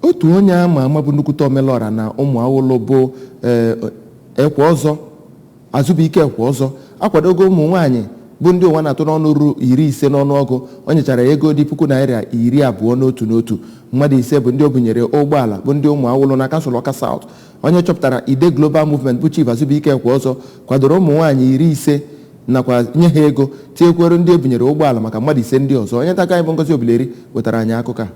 Otu onye ama ama bụ nnukwute omelọra na ụmụ awụlụ bụ ekwe ọzọ, Azụbụike Ekwe Ọzọ, akwadogo ụmụ nwaanyị bụ ndị ụwa na-atụ n'ọnụ ruru 50 n'ọnụọgụ. O nyechara ego dị ₦20,000 n'otu n'otu. Mmadụ 5 bụ ndị o bunyere ụgbọala bụ ndị ụmụ awụlụ na kansụl Ọka South. Onye chọpụtara Ide Global Movement bụ Chief Azụbụike Ekwe Ọzọ kwadoro ụmụ nwaanyị 50 nakwa nye ha ego, tinyekwere ndị ebunyere ụgbọala maka mmadụ 5 ndị ọzọ. Onye nta anyị bụ Ngozi Obileri wetara anyị akụkọ a.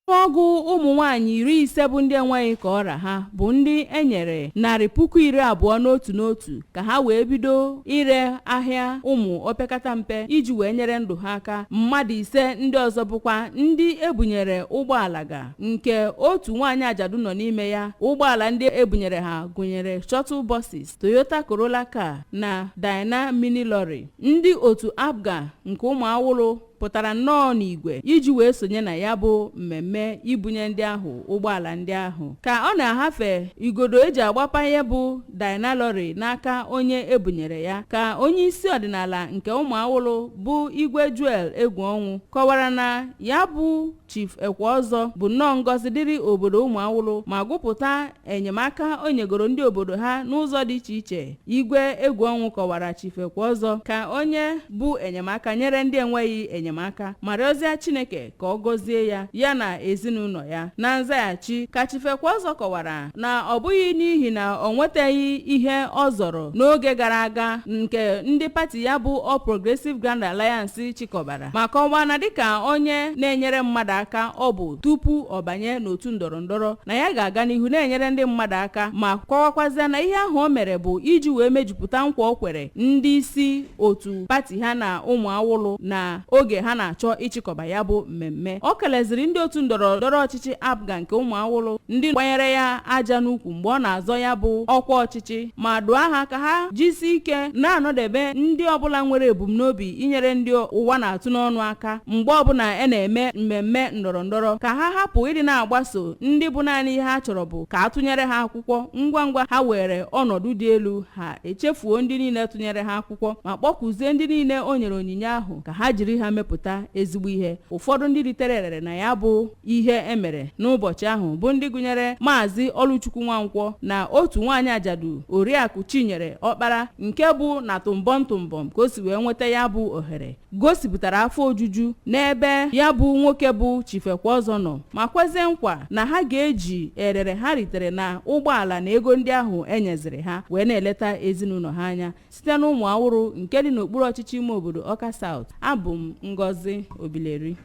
Ọnụọgụ ụmụ nwaanyị 50 bụ ndị enweghị ka ọra ha bụ ndị enyere 20,000 n'otu n'otu ka ha wee bido ire ahịa ụmụ opekata mpe iji wee nyere ndụ ha aka. Mmadụ 5 ndị ọzọ bụkwa ndị ebunyere ụgbọala ga nke otu nwaanyị ajadu nọ n'ime ya. Ụgbọala ndị ebunyere ha gụnyere shuttle buses, Toyota Corolla car na Dyna mini lorry. Ndị otu APGA nke ụmụ awụlụ pụtara nnọọ n'igwe iji wee sonye na ya bụ mmemme ibunye ndị ahụ ụgbọala ndị ahụ. Ka ọ na-ahafe igodo eji agbapanye bụ Dyna lorry n'aka onye ebunyere ya, ka onye isi ọdịnala nke ụmụ awụlụ bụ Igwe Joel Egwuọnwụ kọwara na ya bụ Chief Ekwe Ọzọ bụ nnọọ ngọzi dịrị obodo ụmụ awụlụ, ma gụpụta enyemaka o nyegoro ndị obodo ha n'ụzọ dị iche iche. Igwe Egwuọnwụ kọwara Chief Ekwe Ọzọ ka onye bụ enyemaka nyere ndị enweghị enyemaka, ma rịọzie Chineke ka ọ gọzie ya, ya na ezinụlọ ya. Na nzaghachi, ka Chief Ekwe Ọzọ kọwara na ọ bụghị n'ihi na ọ nwetaghị ihe ọ zọrọ n'oge gara aga nke ndị pati ya bụ All Progressive Grand Alliance chịkọbara, ma kọwaa na dịka onye na-enyere mmadụ aka ọ bụ tupu ọ banye n'otu ndọrọ ndọrọ, na ya ga-aga n'ihu na-enyere ndị mmadụ aka, ma kọwakwazie na ihe ahụ o mere bụ iji wee mejupụta nkwa o kwere ndị isi otu pati ha na ụmụ awụlụ na oge ha na-achọ ịchịkọba ya bụ mmemme. Ọ keleziri ndị otu ndọrọ ndọrọ ọchịchị APGA nke ụmụ awụlụ, ndị gbanyere ya aja n'ukwu mgbe ọ na-azọ ya bụ ọkwa ọchịchị, ma dụọ ha ka ha jisi ike na-anọdebe ndị ọbụla nwere ebumnobi inyere ndị ụwa na-atụ n'ọnụ aka mgbe ọbụla a na-eme mmemme ndọrọ ndọrọ, ka ha hapụ ịdị na-agbaso ndị bụ naanị ihe ha chọrọ bụ ka a tụnyere ha akwụkwọ. Ngwa ngwa ha were ọnọdụ dị elu, ha echefuo ndị niile tụnyere ha akwụkwọ, ma kpọkụzie ndị niile o nyere onyinye ahụ ka ha jiri ha mepụta ezigbo ihe. Ụfọdụ ndị ritere erere na ya bụ ihe emere n'ụbọchị ahụ bụ ndị gụnyere Maazị Ọlụchukwu Nwankwọ na otu nwaanyị ajadu, Oriakụ Chinyere Ọkpara, nke bụ na tụmbọm tụmbọm ka o si wee nweta ya bụ ohere, gosipụtara afọ ojuju n'ebe ya bụ nwoke bụ Chief Ekwe Ọzọ nọ, ma kwezie nkwa na ha ga-eji erere ha ritere na ụgbọala na ego ndị ahụ enyeziri ha wee na-eleta ezinụlọ ha anya. Site n'ụmụ awụrụ nke dị n'okpuru ọchịchị ime obodo Ọka South, abụ m Ngozi Obileri.